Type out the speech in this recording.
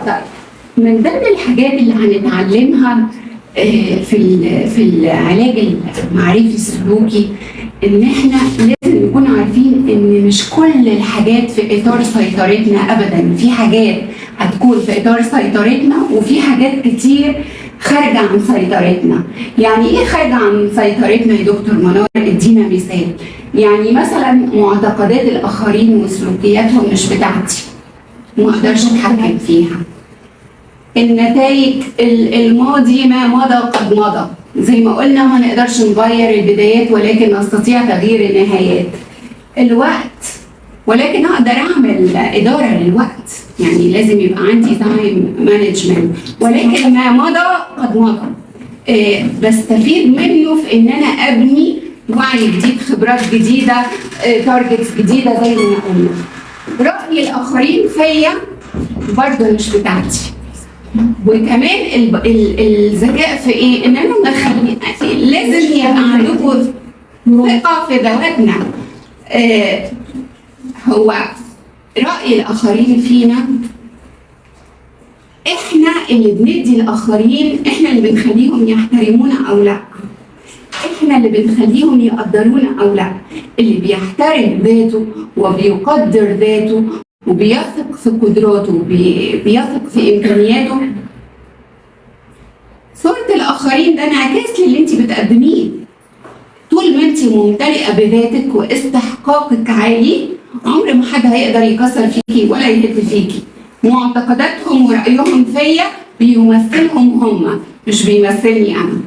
طيب، من ضمن الحاجات اللي هنتعلمها في العلاج المعرفي السلوكي ان احنا لازم نكون عارفين ان مش كل الحاجات في اطار سيطرتنا ابدا. في حاجات هتكون في اطار سيطرتنا وفي حاجات كتير خارجه عن سيطرتنا. يعني ايه خارجه عن سيطرتنا يا دكتور منار؟ ادينا مثال. يعني مثلا معتقدات الاخرين وسلوكياتهم مش بتاعتي، ما اقدرش اتحكم فيها. النتائج، الماضي، ما مضى قد مضى. زي ما قلنا، ما نقدرش نغير البدايات ولكن نستطيع تغيير النهايات. الوقت، ولكن اقدر اعمل ادارة للوقت، يعني لازم يبقى عندي time management، ولكن ما مضى قد مضى. بستفيد منه في ان انا ابني وعي جديد، خبرات جديده، targets جديده. زي ما قلنا، راي الاخرين فيا برضه مش بتاعتي. وكمان الذكاء في ايه؟ ان انا نخلي، لازم يبقى عندكم ثقة في ذواتنا. هو راي الاخرين فينا، احنا اللي بندي الاخرين، احنا اللي بنخليهم يحترمونا او لا، احنا اللي بنخليهم يقدرونا او لا. اللي بيحترم ذاته وبيقدر ذاته وبيثق في قدراته وبيثق في امكانياته، صورة الاخرين ده انعكاس للي انت بتقدميه. طول ما انت ممتلئة بذاتك واستحقاقك عالي، عمر ما حد هيقدر يكسر فيكي ولا يهد فيكي. معتقداتهم ورأيهم فيا بيمثلهم هم، مش بيمثلني انا.